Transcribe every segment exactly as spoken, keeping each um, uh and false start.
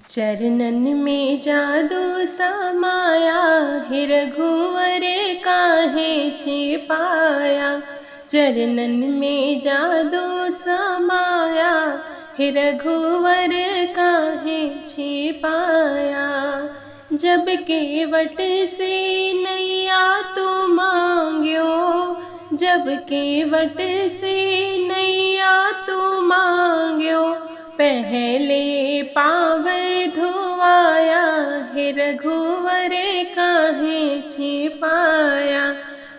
चरणन में जादू समाया, हे रघुवर काहे छिपाया। चरणन में जादू समाया, हे रघुवर काहे छिपाया। जब केवट से नैया तू मांग्यो, जब केवट से नैया तू मांग्यो, पहले पाँव धोवाया, हे रघुवर काहे छिपाया।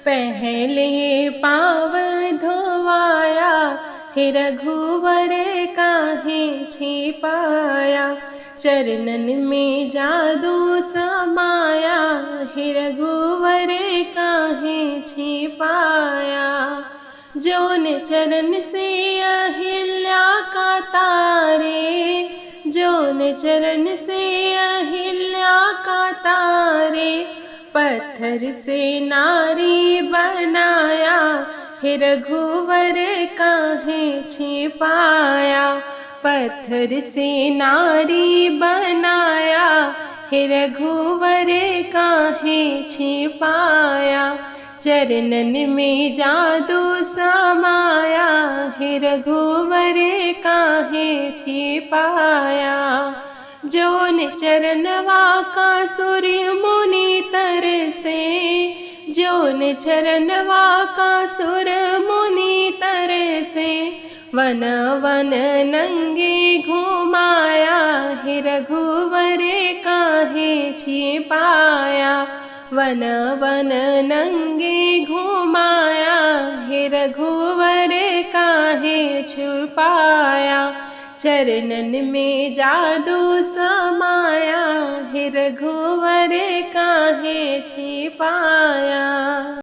पहले पाँव धोवाया, हे रघुवर काहे छिपाया। चरणन में जादू समाया, हे रघुवर काहे छिपाया। जौन चरण से अहिल्या का तारे, जौन चरण से अहिल्या का तारे, पत्थर से नारी बनाया, हे रघुवर काहे छिपाया। पत्थर से नारी बनाया, हे रघुवर काहे छिपाया। चरणन में जादू समाया, हे रघुवर काहे छिपाया। जौन चरणवा का सुर मुनि तरसे, जौन चरणवा का सुर मुनि तरसे, वन वन नंगे घुमाया, हे रघुवर काहे छिपाया। वन वन नंगे घुमाया, हे रघुवर काहे छिपाया। चरणन में जादू समाया, हे रघुवर काहे छिपाया।